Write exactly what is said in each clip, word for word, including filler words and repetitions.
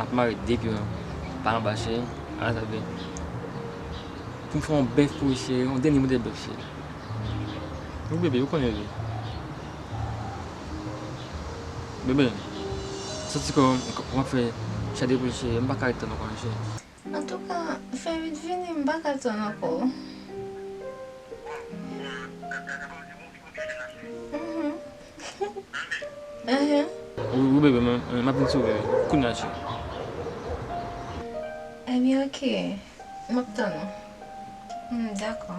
Ap mare de pye w pa anba, cheri. Ala sa vle. Pou m fè yon bèf pou ou, cheri, yon dènye modèl bèf, cheri. Wi, bebe, ou konnen, bebe. Bebe, santi kò w ap fè chade pou, cheri, m pa ka ret tann ankò, cheri. Antouka, fè vit vini, m pa ka tann ankò. Mhm. Enhen. Wi, wi, bebe, m, m ap vin sou ou, bebe. Kounye a, cheri. Ebyen, oke. M ap tann ou. Hmm, dakò.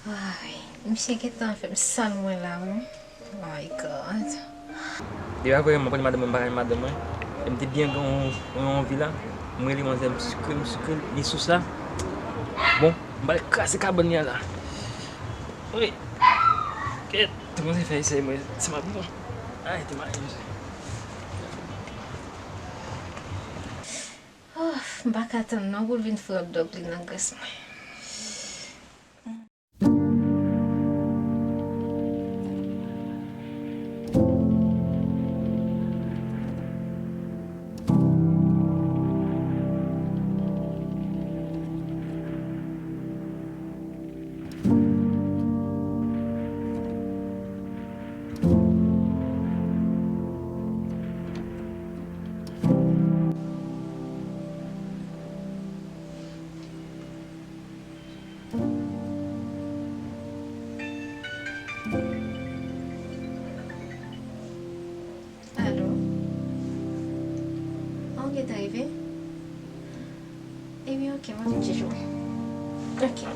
Ay, misye gentan fè m sal mwen la, wi. Oh my God. Li pa vrèman konn madanm mwen, m pa renmen madanm mwen. E m te byen gen yon, yon anvi la. M rele manzè, m sikre l, m sikre l, li sou sa. Bon, m pral kraze kabann li a la. Wi. Kèt, te kòmanse fè eseye mwen, se m ap bon. Ay, te malè, mesye. Oh, m pa ka tann non pou l vin fè hot dog li nan grès mwen. Alo? An, ou gentan rive? Ebyen, oke, m ap vin chèche w. Oke.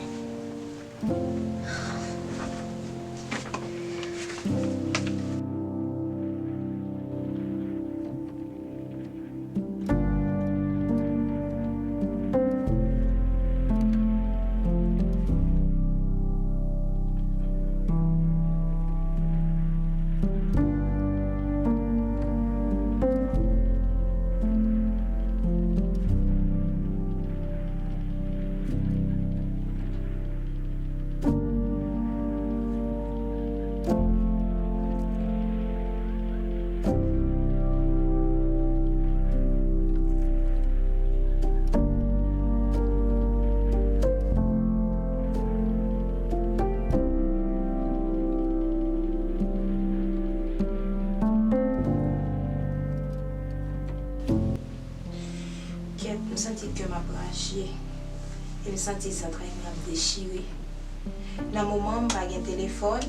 Kèt, m santi kè m ap rache. E m santi zantray mwen ap dechire. Nan moman m pa gen telefòn,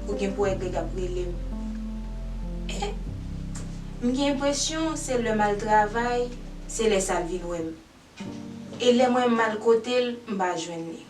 ou gen pou wè Greg ap rele m. E m gen enpresyon se lè m al travay, se lè sa l vin wè m. E lè mwen m al kote l, m pa jwenn li.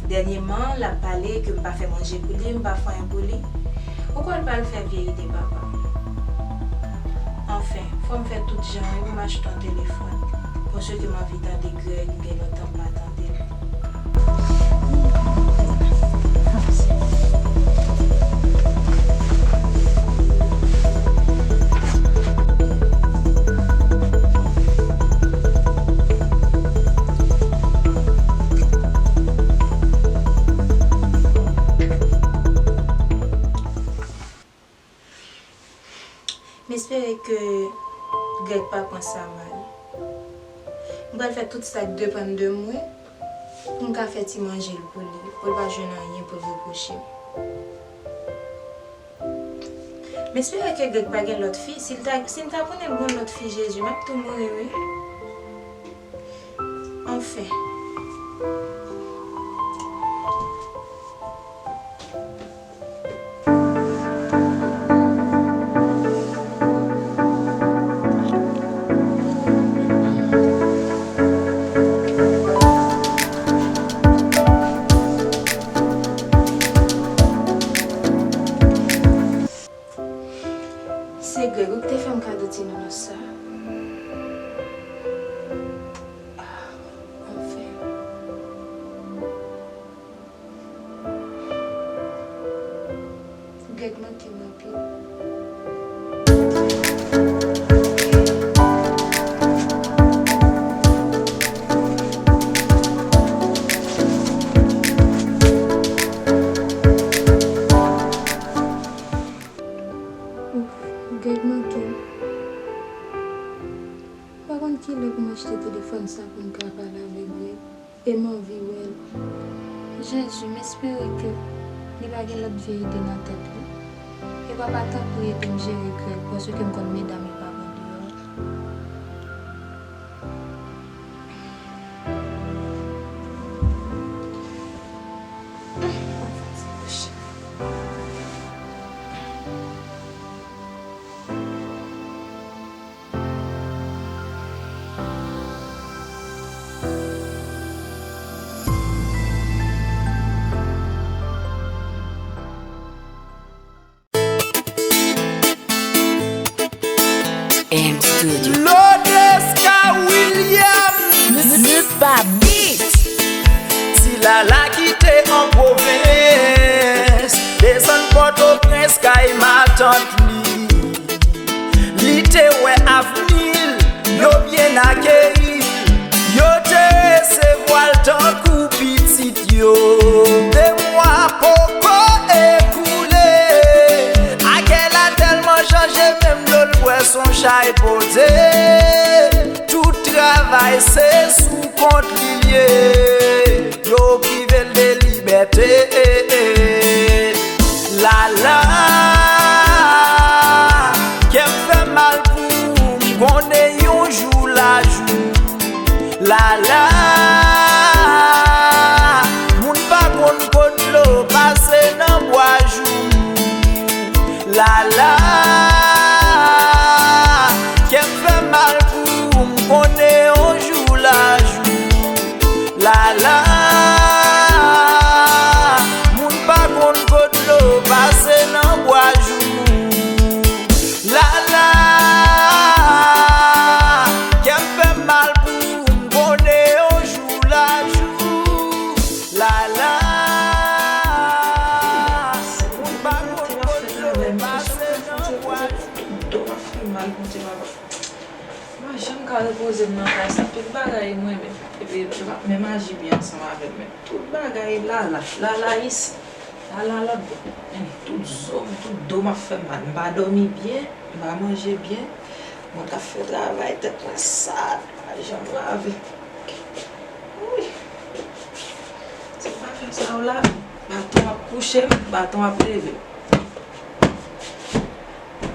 Dènyèman, l ap pale ke m pa fè manje pou li, m pa fè anyen pou li. Ou kwè l pral fè vye ide papa m? Anfen, fò m fè tout jan yo pou m achte yon telefòn. Paske m anvi tande Greg, m gen lontan m pa tande l. M espere ke Greg pa pran sa mal. M pral fè tout sa k depann de mwen pou m ka fè ti manje l pou li, pou l pa jwenn anyen pou l repwoche m. M espere ke Greg pa gen lòt fi. Si l ta, si m ta konnen l gen lòt fi, Jezi, m ap tou mouri, wi. Anfen. Se Greg wi ki te fè m kado ti nounos sa. Nèg manke m anpil. Ouf, Greg manke m. M pa konn kilè pou m achte telefòn sa pou m ka pale avèk Greg. E m anvi wè l. Jezi, m espere ke li pa gen lòt vye ide nan tèt li. E papa, tanpri ede m jere Greg, paske m konn medam yo pa bon deyò. M Studio. Lodeska Williams. Nupa Beat. Ti Lala ki te an pwovens, desann Pòtoprens kay matant li. Li te wè avni l, yo byen akeyi l, yo te resevwa l tankou pitit yo. De mwa poko ekoule, Akèla tèlman chanje, menm dlo l bwè s on chay poze. Tout travay se sou kont li l ye. Yo prive l de libète. Lala, kè m fè mal pou ou, m konnen yon jou l a jou. Lala, moun pa konn kot dlo pase nan bwa joumou. Lala, kè m fè mal pou ou, m konnen yon jou l a jou. Lala, moun pa konn kot dlo pase nan bwa joumou. Lala, kè m fè mal pou ou, m konnen yon jou l a jou. Lala, moun pa konn kot dlo pase nan bwa joumou. Do m ap fè mal, Bondye papa. Mwen janm ka repoze m nan kay sa. Tout bagay m renmen. Epi yo p ap menm aji byen ansanm avè m menm. Tout bagay Lala, Lala isi, Lala lòt bò. Men tout zo m, tout do m ap fè m mal. M pa dòmi byen, m pa manje byen. Mwen k ap fè travay, tèt mwen sad, m pa janm lave. Wi. Se pa fè sa yo la, baton ap kouche m, baton ap leve m.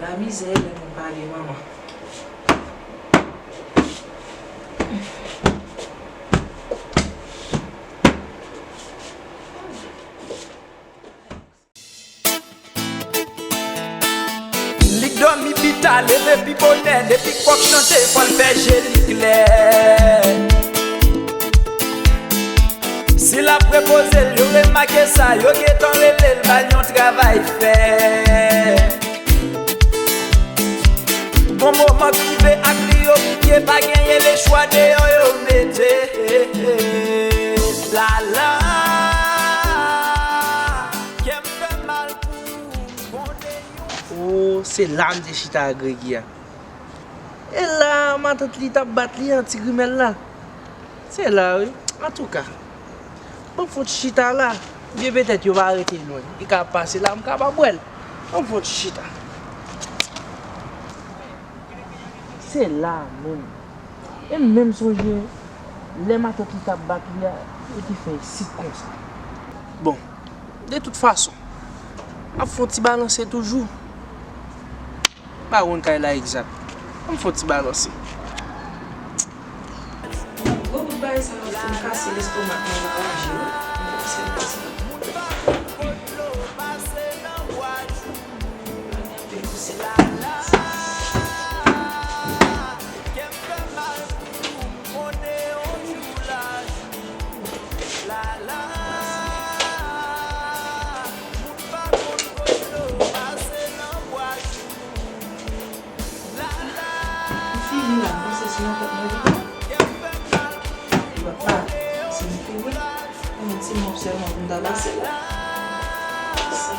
Lamizè, lè moun pa gen manman. Li k dòmi pita, leve pi bonè, depi kòk chante, fò l fè je li klè. Si l ap repoze l, yo remake sa, yo gentan rele l, ba l yon travay fè. Gon moman k rive ak li yo pike, pa genyen lechwa, deyò yo mete. Lala, kè m fè mal pou ou, m konnen yon. O, se la m te chita ak Gregi a. E la, matant li t ap bat li an, ti grimèl la. Se la, wi. Antouka, ban m fon ti chita la. Byen petèt yo pa rete lwen. Li ka pase la, m kapab wè l. Ban m fon ti chita. Se la menm. E m menm sonje, lè matant li t ap bat li a, yo te fè isit konsa. Bon, de tout fason, m ap fon ti balanse toujou. Pa wonn kay la egzak. Ann fè yon ti balanse. Gwo bout bagay sa yo fin kase lestomak mwen la raje wi. Mwen panse l pase. M fini la, m panse se nan kòk mwen vin. Li pa pale, se m ki wi. Yon ti mòp sèlman pou m ta pase la. Sa,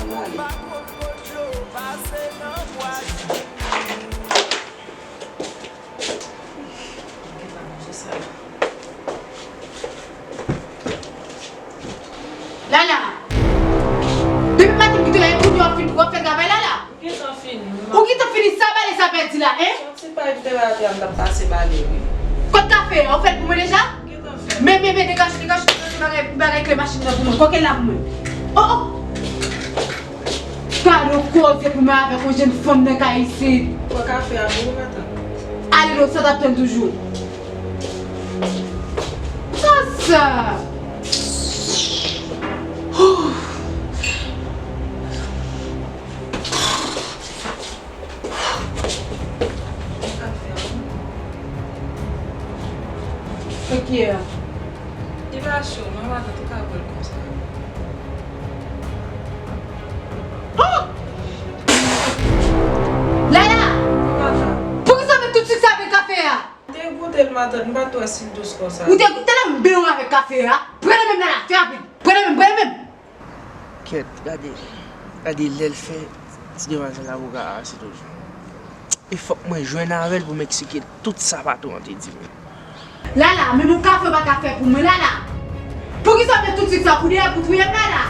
anba Pa konn kote yo pase nan bwa di. Lala! Depi maten m kite w la, e kounye a w fin, w ap fè travay Lala? Ou gentan fini, wi, ma. Ou gentan fini, sa bale sa pèdi la, en? Yon ti pay ki te la atè a, m t ap pase bale, wi. Kot kafe a? Ou fè l pou mwen deja? Gentan fè. Men, men, men, degaje, degaje, degaje bagay, bagay kle machin nan pou mwen. Koke l la pou mwen. Oh, oh! Gade yon koze pou mwen avèk yon jenn fanm nan kay isit. Pran kafe a pou ou, matant. Ale non, sa t ap tann toujou. Sa, sa. Oh. Fè kiyè a? Li pa cho, non, matant, ou ka bwè l konsa. Oh! Lala! Matant. Poukisa w met tout sik sa avèk kafe a? M te goute l, matant, m pa t wè si l dous konsa. Ou te goute l, m ben w avèk kafe a. Pran nan men m, Lala, fè rapid. Pran nan men m, pran nan men m. Kèt, gade, gade lè l fè ti demwazèl avoka a se toujou. E fòk mwen jwenn avè l pou m eksplike l tout sa patwon an te di m yo. Lala, menm yon kafe w pa ka fè pou mwen, Lala. Poukisa w met tout sik sa? Ou dèyè pou touye m, Lala?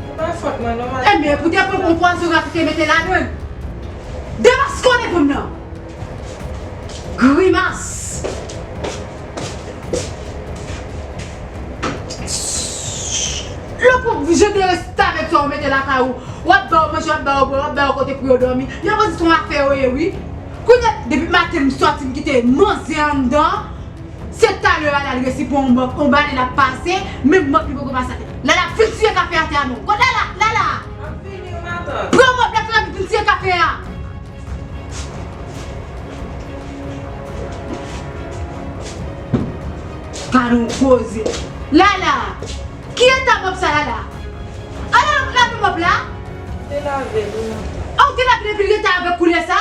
Se pa fòt mwen, non, matant. Enben, poutèt mwen, yon pwazon rafine mete ladan l. Demaske w devan m nan. Grimas! Lè w pran jete restavèk sa w mete lakay ou, w ap ba yo manje, w ap ba yo bwè, w ap ba yo kote pou yo dòmi. Yo panse se yon afè yo ye, wi. Kounye a, depi maten m sòti, m kite manzè anndan. Se talè a la, li resi pran yon mòp, yon bale l ap pase, menm mòp li poko pase atè. Lala, vin siye kafe atè a non. Kot Lala? Lala! M ap vini, wi, matant. Pran mòp la, fè rapid, vin siye kafe a. Gade yon koze. Lala! Ki eta mòp sa, Lala? Ala, lave mòp la? Te lave l, wi, matant. A, ou te lave l epi l rete avèk koulè sa?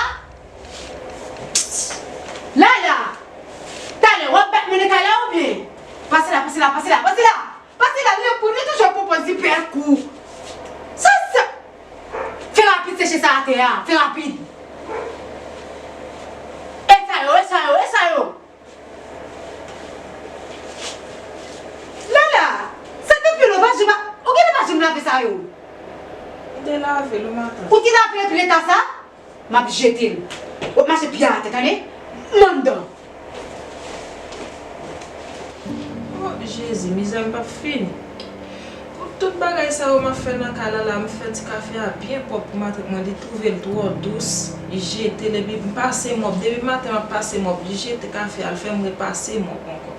Lala! Talè, w ap bat mwen nan kay la oubyen? Pase la, pase la, pase la, pase la! Pase la, li konnen toujou ap pwopoze pè kou. Sa, sa. Fè rapid, seche sa atè a, fè rapid. E sa yo, e sa yo, e sa yo. Lala, sa te pil ou pa janm, ou genlè pa janm lave sa yo. Ou te lave l, wi, matant. Ou te lave l epi leta sa? M ap jete l. W ap mache pye atè, tande? M anndan. O Jezi, mizè m p ap fini. Pou tout bagay sa yo m ap fè nan kay la, la, m fè ti kafe a byen pwòp pou matant mwen, li twouve l twò dous, li jete l, epi m pase mòp. Depi maten m ap pase mòp, li jete kafe a, l fè m repase mòp ankò.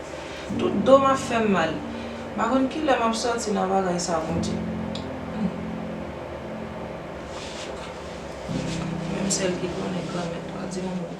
Tout do m ap fè m mal. M pa konn kilè m ap sòti nan bagay sa, Bondye. Hmm. Menm sèl ki konnen, Granmèt, pa di yon mo.